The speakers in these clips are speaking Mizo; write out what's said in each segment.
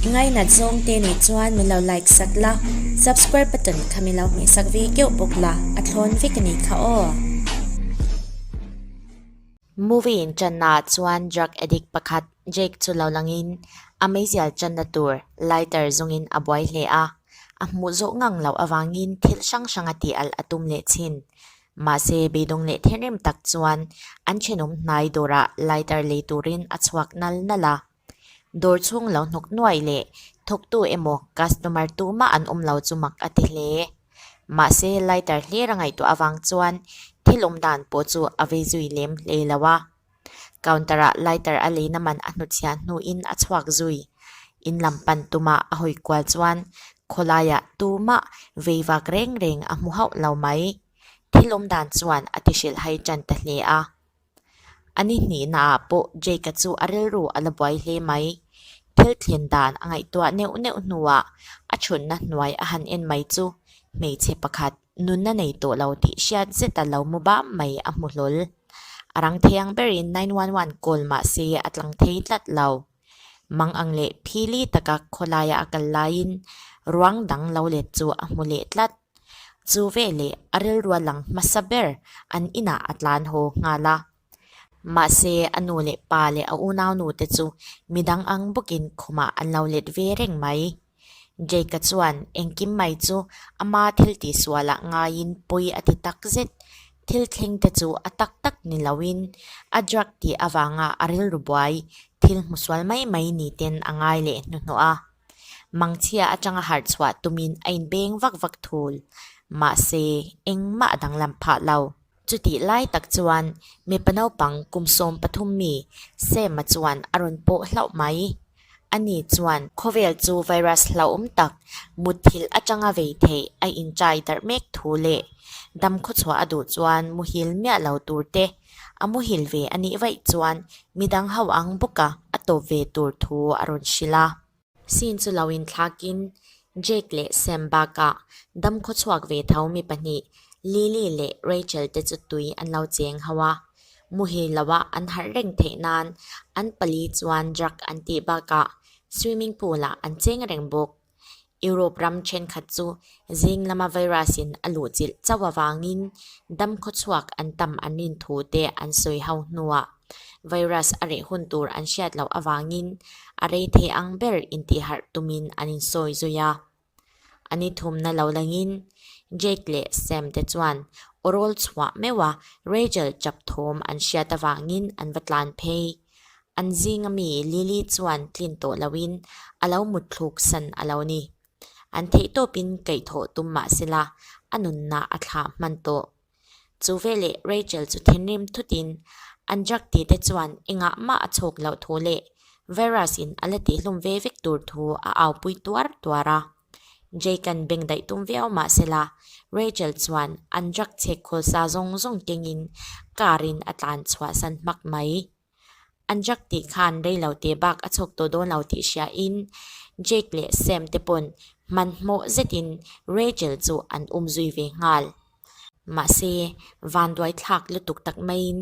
Ngainat zawng te nei chuan min lo like sak la, subscribe button kha min lo hmeh sak ve keuh bawk la, a thlawn vek a nih kha aw. Movie in channa ah chuan drug addict pakhat Jake chu lo langin a meizial channa tur lighter zungin a buai hle a, a hmuh zawh ngang loh avangin thil hrang hrang a tih alh a tum leh thin. Mahse beidawng leh thinrim tak chuan an thenawm hnai dawrah lighter lei turin a chhuak nal nal a. Dawr chhung lo hnawk nuai leh thawktu emaw customer tumah an awm lo chu mak a ti hle. Mahse lighter hlir a ngaihtuah avang chuan thil awm dan pawh chu a vei zui lem hle lo a. Counter ah lighter a leina man a hnutchhiah hnuin a chhuak zui. In lam pan tuma a hawi kual chuan khawlaiah tumah vei vak reng reng a hmu hauh lo mai. Thil awm dan chuan a ti hrilhhai tan ta hle a. A ni hnihnaah pawh Jake-a chu a rilru a la buai hle mai. Thil thlen dan a ngaihtuah neuh neuh hnuah a chhunna hnuai a han en mai chu hmeichhe pakhat nunna nei tawh lo tih hriat zeta lo mu bam mai a hmu hlawl. A rang thiang berin 911 call mah se a tlang thei tlat lo. Mang ang leh phili taka khawlaia a kal laiin ruang dang lo let chu a hmu leh tlat. Chu veleh a rilrua lang hmasa ber an inah a tlan haw nghal a. Mahse, a nu leh pa leh a unaunu te chu midang ang bawkin khumah an lo let ve reng mai. Jake-a chuan engkim mai chu ama thil tihsualah ngaiin pawi a ti tak zet. Thil thleng te chu a tak tak ni loin a drug tih avanga a rilru buai thil hmusual mai mai ni ten a ngai leh hnuhnawh a. Mangchhia atanga harh chhuah tumin a inbeng vak vak thul. Mahse, engmah a danglam phah lo. Chutih lai tak chuan mipa naupang kum 13 mi Sam-a chuan a rawn pawh hlauh mai. Ani chuan khawvel chu virus hlauhawm tak mutthilh atanga vei theih a inchai darh mek thu leh dam khawchhuah a duh chuan muhil miah lo tur te a muhil ve a nih vaih chuan midang ho ang bawka a tawp ve tur thu a rawn hrilh a. Scene chu lo inthlakin Jake leh Sam bakah dam khawchhuak ve tho mi pahnih Lily leh Rachel te chu tui an lo cheng ho a. Muhil loa an harh reng theih nan an pali chuan drug an tih bakah swimming pool ah an cheng reng bawk. Europe ram thenkhat chu zing lama virus in a luhchilh chauh avangin dam khawchhuak an tam an rin thu te an sawi ho hnuah virus a reh hun tur an hriat loh avangin a rei thei ang ber intihharh tumin an insawi zui a. A ni thumna lo langin Jake leh Sam te chuan awrawl chhuah meuha Rachel chap thawm an hriat avangin an va tlan phei. An zinga mi Lily chuan tlin tawh loin a lo mutthluk san a lo ni. An theihtawpin kaihthawh tum mah sela a nunna a thlah hman tawh. Chu veleh Rachel chu thinrim thutin an drug tih te chuan engah mah a chhawk loh thu leh virus in a la tihhlum ve vek tur thu a aupui tuar tuar a. Jake-a'n beng daih tum viau mah sela Rachel chuan an drug chhek khawl sa zawng zawng kengin car in a tlan chhuah san hmak mai. An drug tih khan reilo te bak a chhawk tawh dawn lo tih hria in Jake leh Sam te pawn hmanhmawh zetin Rachel chu an um zui ve nghal. Mahse, vanduai thlak lutuk tak maiin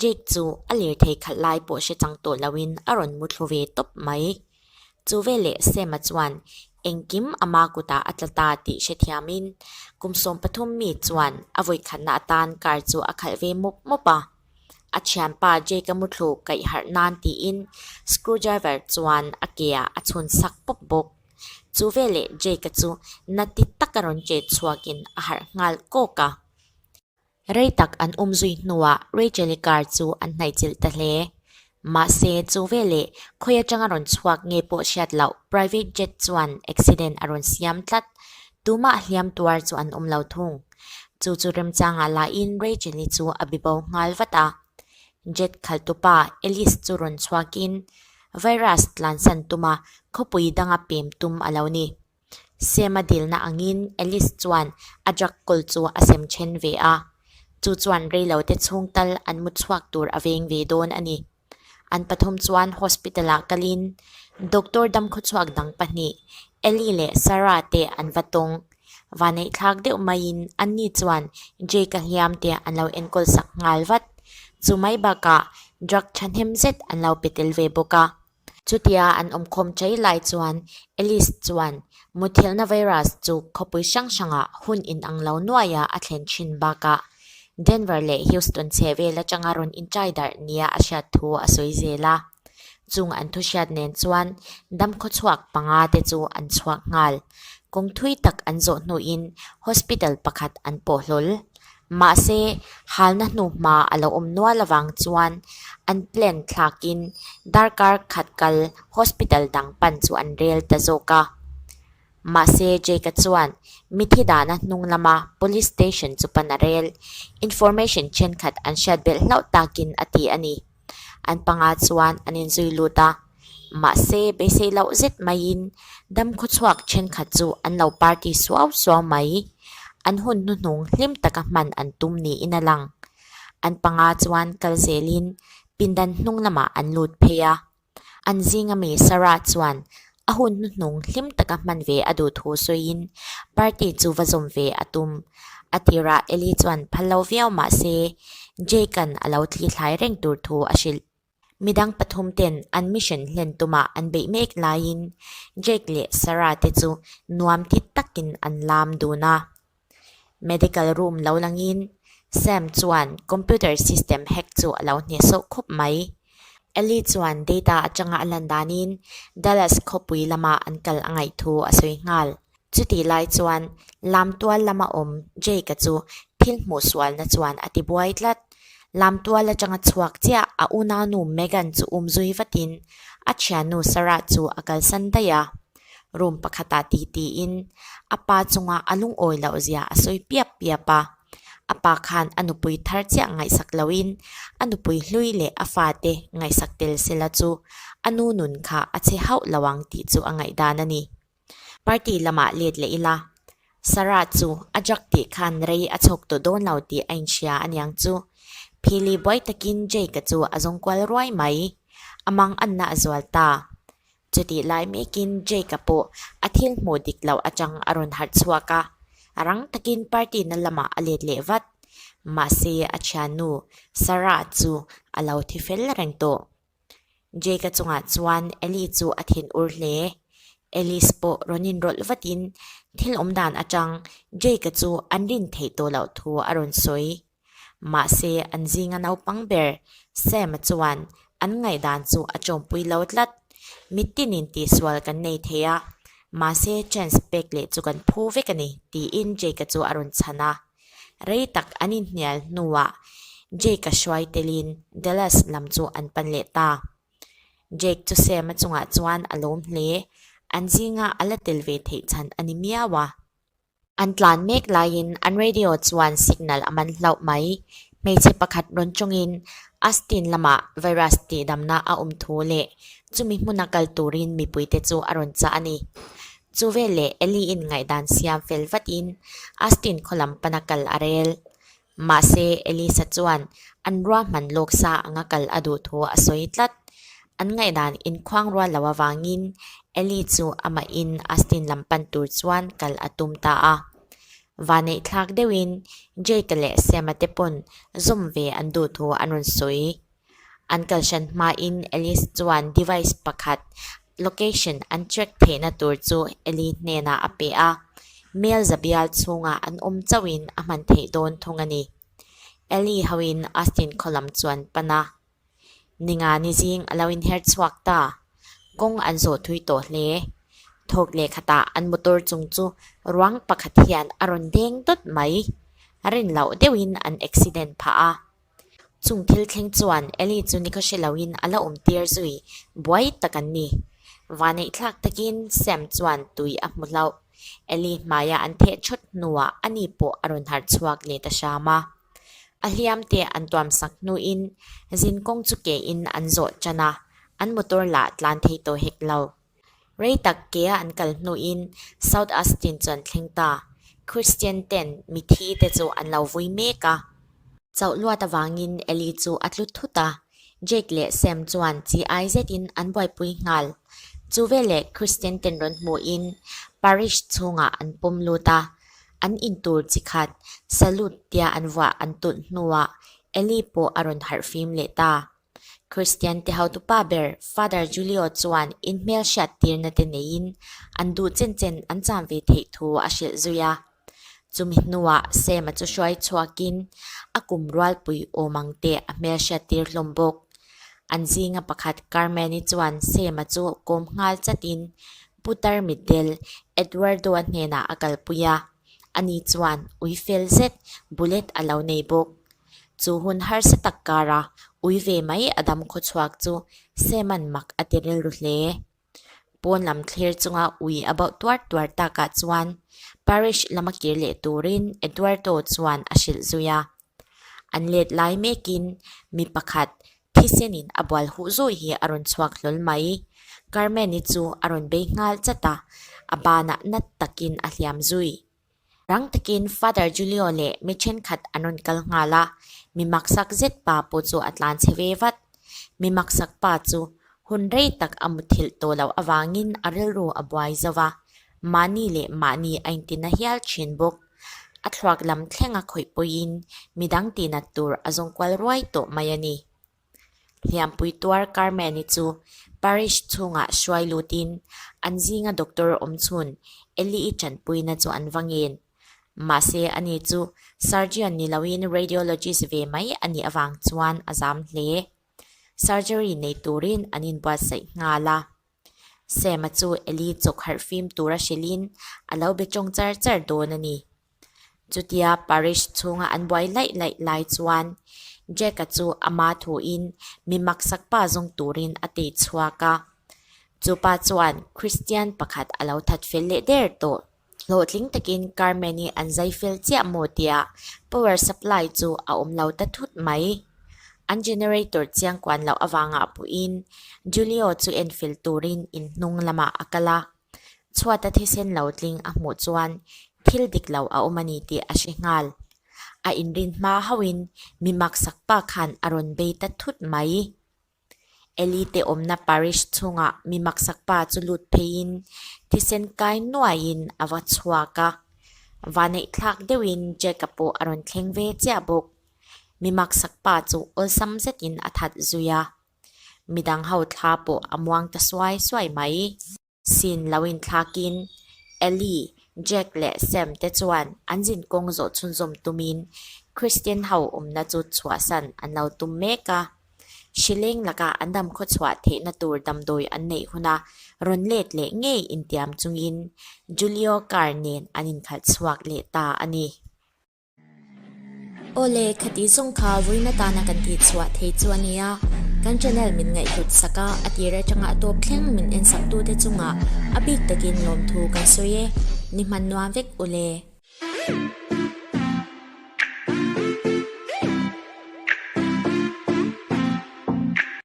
Jake chu a lirthei khalh lai pawh hre chang tawh loin a rawn mu thlu ve tawp mai. Chu veleh Sam-a chuan engkim ama kutah a tla ta tih hrethiamin kum 13 mi chuan a vawikhatna atan car chu a khalh ve mawp mawp a. A thianpa Jake-a muthlu kaih harh nan tiin screwdriver chuan a ke-ah a chhun sak pawp bawk. Chu veleh Jake-a chu na ti taka rawn chet chhuakin a harh nghal kawk a. Rei tak an um zui hnuah Rachel-i car chu an hnaihchilh ta hle. Mahse, chu veleh khawi atanga rawn chhuak nge pawh hriat loh private jet chuan accident a rawn siam tlat. Tumah hliam tuar chu an awm lo thung. Chu chu remchangah lahin Rachel-i chu a bibo nghal vat a. Jet khalhtupa Ellis chu rawn chhuakin virus tlansan tuma khawpui danga pem tum a lo ni. Sema dilna angin Ellis chuan a drug kawl chu a sem then ve a. Chu chuan reilote chhung tal an mu chhuak tur a veng ve dawn a ni. An pathum chuan hospital ah kalin doctor damkhawchhuak dang pahnih Ellie leh Sarah te an va tawng. Vaneihthlak deuh maiin anni chuan Jake-a hliam te an lo enkawl sak nghal vat. Chu mai bakah drug thahnem zet an lo pe tel ve bawk a. Chutia an awmkhawm chai lai chuan Alice chuan muthilhna virus chu khawpui hrang hrangah hun inang lo nuaia a thlen thin bakah Denver leh Houston chhehvel atanga rawn inchai darh nia a hriat thu a sawi zel a. Chung an thuhriat nen chuan damkhawchhuak panga te chu an chhuak nghal. Kawng thui tak an zawh hnuin hospital pakhat an pawh hlawl. Mahse, halna hnuhma a lo awm nual avang chuan an plan thlakin darkar khat kal hospital dang pan chu an rel ta zawk a. Mahse, Jake-a chuan mithi dahna hnung lama police station chu pan a rel. Information thenkhat an hriat belh hlauh takin a ti a ni. An panga chuan an inzui lut a, mahse beisei loh zet maiin damkhawchhuak thenkhat chu an lo party suau suau mai. An hun hnuhnung hlim taka hman an tum niin a lang. An panga chuan kal zelin pindan hnung lamah an lut phei a. An zinga mi Sarah chuan a hun hnuhnung hlim taka hman ve a duh thu sawiin party chu va zawm ve a tum. A tirah Ellie chuan phal lo viau mah se Jake-a'n a lo thli thlai reng tur thu a hrilh. Midang pathum ten an mission hlen tumah an beih mek laiin Jake leh Sarah te chu nuam ti takin an lam dun a. Medical room lo langin Sam chuan computer system hack chu a lo hnehsawh khawp mai. Ellie chuan data atanga a lan danin Dallas khawpui lama an kal a ngaih thu a sawi nghal. Chutih lai chuan lamtual lama awm Jake-a chu thil hmuh sualna chuan a tibuai tlat. Lamtual atanga chhuak chiah a unaunu Megan chu umzui vatin a thiannu Sarah chu a kalsan daih a. Room pakhatah ti tiin a pa chunga a lungawi loh zia a sawi piap piap a. A pa khan a nupui thar chiah ngaihsak loin a nupui hlui leh a fate ngaihsak tel sela chu a nu nun kha a che hauh lo ang tih chu a ngaihdan a ni. Party lamah let leh ila, Sarah chu a drug tih khan rei a chhawk tawh dawn lo tih a inhria aniang chu. Phili buai takin Jake-a chu a zawng kual ruai mai. A mang anna a zual ta. Chutih lai mekin Jake-a pawh a thil hmuh dik loh atang a rawn harh chhuak a, rang takin party na lamah a let leh vat. Mahse a thiannu Sarah chu a lo thi fel reng tawh. Jake-a chungah chuan Ellie chu a thin ur hle. Alice pawh rawn inrawlh vatin thil awm dan atang Jake-a chu an rin theih tawh loh thu a rawn sawi. Mahse an zinga naupang ber Sam-a chuan an ngaihdan chu a chawmpui lo tlat. Mitinin tihsual kan nei thei a, mahse chance pek leh chu kan phu vek a ni, tiin Jake-a chu a rawn chhan a. Rei tak an inhnial hnuah Jake-a hruai telin Dallas lam chu an pan leh ta. Jake chu Sam-a chungah chuan a lawm hle, an zinga a la tel ve theih chhan a ni miau a. An tlan mek laiin an radio chuan signal a man hlauh mai. Hmeichhe pakhat rawn tawngin Austin lamah virus tihdamna a awm thu leh chumi hmuna kal turin mipuite chu a rawn chah a ni. Chu veleh Ellie-in ngaihdan siam fel vatin Austin khaw lam pana kal a rel. Mahse, Elisa chuan an ruahman lawk sa anga kal a duh thu a sawi tlat. An ngaihdan inkhuang rual lo avangin Ellie chu amahin Austin lam pan tur chuan kal a tum ta a. Vaneih thlak deuhin Jake-a leh Sam-a te pawn zawm ve an duh thu an rawn sawi. An kalhran hmain Alice chuan device pakhat location an track theihna tur chu Ellie hnenah a pe a, mail zabial chhungah an awm chauhin a hman theih dawn thung a ni. Ellie hoin Austin khaw lam chu an pan a. Ninga ni zing a lo inher chhuak ta. Kawng an zawh thui tawh hle. Thawk leh khatah an motor chung chu ruang pakhat hian a rawn deng dawt mai. Rin loh deuhin an accident phah a. Chung thil thleng chuan Ellie chu nikhaw hre loin a la awm tir zui buai tak an ni. Vaneih thlak takin Sam chuan tui a hmu hlauh. Ellie hmaia an theh thawt hnuah ani pawh a rawn harh chhuak leh ta hram a. A hliam te an tuam sak hnuin zinkawng chu kein an zawh tan a, an motor lah tlan thei tawh hek lo. Rei tak kea an kal hnuin South Austin chu an thleng ta. Christian ten mithi te chu an lo vui mek a. Chauh luat avangin Ellie chu a tlu thut a, Jake leh Sam chuan chi ai zetin an buaipui nghal. Chu veleh Christian ten rawn hmuhin parish chhungah an pawm lut a, an intur chi khat salute tia an vuah an tulh hnuah Ellie pawh a rawn harh fim leh ta. Kristian te hotupa ber Father Julio chuan inhmelhriat tirna te neiin an duh chen chen an cham ve theih thu a hrilh zui a. Chumi hnuah Sam-a chu hruai chhuakin a kum rualpui awm ang te a hmelhriat tir hlawm bawk. An zinga pakhat Carmen-i chuan Sam-a chu kawm nghal chatin Putar mitdel Eduardo-a hnenah a kalpui a, ani chuan ui fel zet bullet a lo nei bawk. Chu hun harsa tak kara ui ve mai a dam khawchhuak chu Sam-a'n mak a ti rilru hle. Pawn lam thlir chunga ui a bauh tuar tuar takah chuan parish lama kir leh turin Eduardo chuan a hrilh zui a. An let lai mekin mi pakhat thisenin a bual huh zawih hi a rawn chhuak hlawl mai. Carmen-i chu a rawn bei nghal chat a, a banah nat takin a hliam zui. Rang takin Father Julio leh mi thenkhat an rawn kal nghal a, mi maksak zet pa pawh chu a tlan chhe ve vat. Mi maksak pa chu hun rei tak a muthilh tawh loh avangin a rilru a buai zo va, mahni leh mahni a intina hial thin bawk. A thluak lam thleng a khawih pawhin midang tihnat tur a zawng kual ruai tawh mai a ni. Hliampui tuar Carmen-i chu parish chhungah hruai lutin an zinga doctor awm chhun Ellie-i tanpuina chu an va ngen. Mahse ani chu surgeon ni loin radiologist ve mai a nih avang chuan a zam hle. Surgery nei turin an inbuatsaih nghal a. Sam-a chu Ellie chawk harh fim tura hrilhin a lo be tawng char char dawn a ni. Chutia parish chhunga an buai laih laih lai chuan Jack-a chu ama thuin mi maksak pa zawng turin a tei chhuak a. Chupa chuan Christian pakhat a lo that fel leh der tawh. Hlawhtling takin Carmen-i an zai fel chiah maw tia power supply chu a awm lo ta thut mai. An generator chiang kuan loh avangah pawhin Julio chu en fel turin inhnung lamah a kal a. Chhuata thisen lo tling a hmuh chuan thil dik lo a awm a ni tih a hre nghal. A inrin hma hauhin mi maksak pa khan a rawn bei ta thut mai. Eli te awmna parish chhungah mi maksak pa chu lut pheiin thisen kai nuaiin a va chhuak a. Vaneih thlak deuhin Jack-a pawh a rawn thleng ve chiah bawk. Mi maksak pa chu awlsam zetin a that zui a. Midang ho thla pawh a muang ta suai suai mai. Sin lo inthlakin Ellie, Jack leh Sam te chuan an zinkawng zawh chhunzawm tumin Christian ho awmna chu chhuahsan an lo tum mek a. Hrileng laka an dam khawchhuah theihna tur damdawi an neih huna rawn let leh ngei intiam chungin Julio car nen an inkhalh chhuak leh ta a ni. Awle, khati zawng kha vawiin atana kan tih chhuah thei chu a nia. Kan channel min ngaihhlut sak a, a tir atanga a tawp thleng min en sak tute chungah a bik takin lawmthu kan sawi e. Ni hman nuam vek ule.